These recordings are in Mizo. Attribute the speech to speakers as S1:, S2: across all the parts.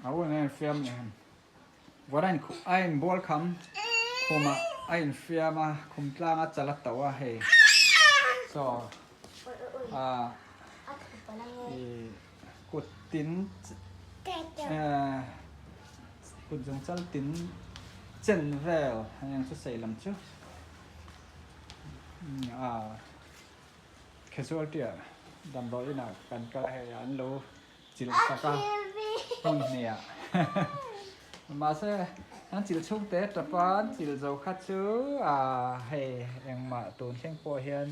S1: A u nen fiam leh vawr a a inbual kham khumah a infiam a khum tlang a chal a tauh a hei saw ah ih kut tin eh kut zawng chal tin chen vel heng chu sei lam chu ah casualty ah damdawi inah kan kal a hei an lo chilh tak a hmun hnih ah mahse an chilh chhung te tap a an chilh zo kha chu ah hei engmah tun thleng pawh hian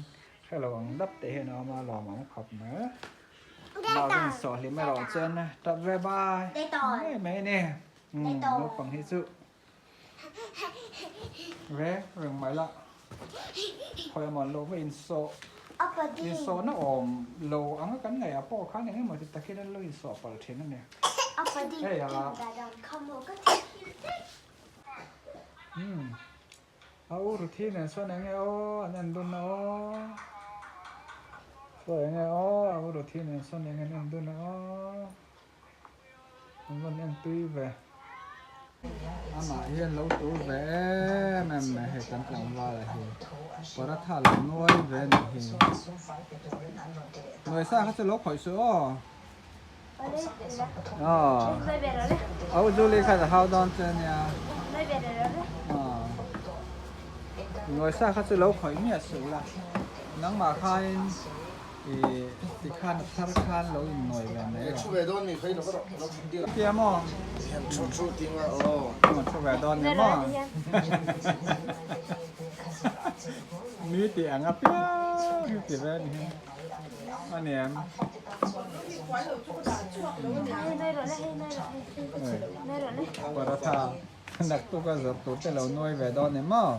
S1: hrelo ang dap te hian a awm a lawm ang khawp mai mah sawh hlim erawh chuan tap ve bai mai mai a ni naupang hi chu Ve reng mai la khawi emaw an lo va insawh insawhna awm lo anga kan ngaih ah pawh khan eng emaw ti takin an lo insawh palh thin a ni hei a umm a u Ruthi nen sawn eng nge aw an en dun a aw saw eng nge aw a u Ruthi nen sawn eng an en dun a aw. An rawn en tui ve. Amah hian lo tur ve em em mai hei kan tlangval a hi. Paratha lo nuai ve a nih hi. Nuai sa kha chu lo khawih suh aw. Aw. Au Julie khan a hau dawn che ania. Aw. Nuai sa kha chu lo khawih miah suh la. Nangmah khain. Ih tikhan a thar khan lo innawi ve mai rawh.
S2: Thu ve dawn mi khawi lo rawh lo thut dil.
S1: Tia maw?
S2: Hian thu thu ting a aw.
S1: Aw thu ve dawn ni maw? Mi ti ang a piang hi ti ve ni hi. A niam. Paratha naktuk a zawrh tur te lo nuai ve dawn ni maw?